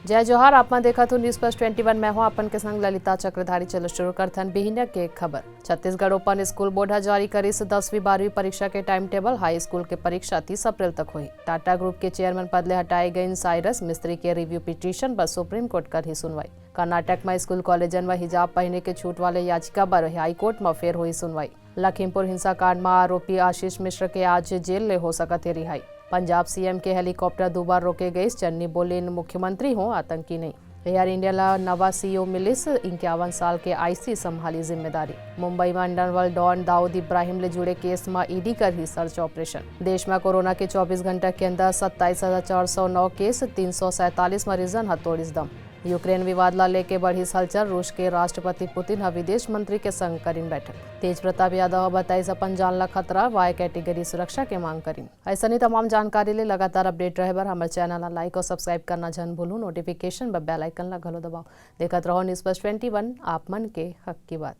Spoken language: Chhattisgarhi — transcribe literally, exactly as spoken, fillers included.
जय जोहार, आप मन देखत हो News Plus Twenty One, मैं हूं अपन के संग ललिता चक्रधारी। चलो शुरू करथन बिहिनिया के खबर। छत्तीसगढ़ ओपन स्कूल बोर्ड ह जारी करिस दसवीं बारहवीं परीक्षा के टाइम टेबल। हाई स्कूल के परीक्षा तीस अप्रैल तक होही। टाटा ग्रुप के चेयरमैन पद ले हटाए गइन साइरस मिस्त्री के रिव्यू पिटीशन बर सुप्रीम कोर्ट करही सुनवाई। कर्नाटक म स्कूल कॉलेजन म हिजाब पहिने के छूट वाले याचिका बर हाईकोर्ट म फेर होही सुनवाई। लखीमपुर हिंसाकांड म आरोपी आशीष मिश्र के आज जेल ले हो सकत हे रिहाई। पंजाब सीएम के हेलीकॉप्टर दू बार रोके गइस, चन्नी बोलिन, "मुख्यमंत्री हों, आतंकी नहीं।" एयर इंडिया ल नवा सीईओ मिलिस, इक्यावन साल के आईसी संभाली जिम्मेदारी। मुंबई म अंडरवर्ल्ड डॉन दाऊद इब्राहिम ले जुड़े केस म ईडी करही सर्च ऑपरेशन। देश म कोरोना के चौबीस घंटा के अंदर सत्ताईस हजार चार सौ नौ केस, तीन सौ सैंतालीस मरीजन ह तोड़िस दम। यूक्रेन विवाद ल लेके बढ़िस हलचल, रूस के राष्ट्रपति पुतिन ह विदेश मंत्री के संग करिन बैठक। तेज प्रताप यादव ह बताइस अपन जान ल खतरा, वाई कैटेगरी सुरक्षा के मांग करिन। अइसने तमाम जानकारी ले लगातार अपडेट रहे बर हमर चैनल ल लाइक और सब्सक्राइब करना झन भूलू। नोटिफिकेशन बर बेल आइकन ल घलो दबाओ। देखत रहो News Plus Twenty One, आप मन के हक की बात।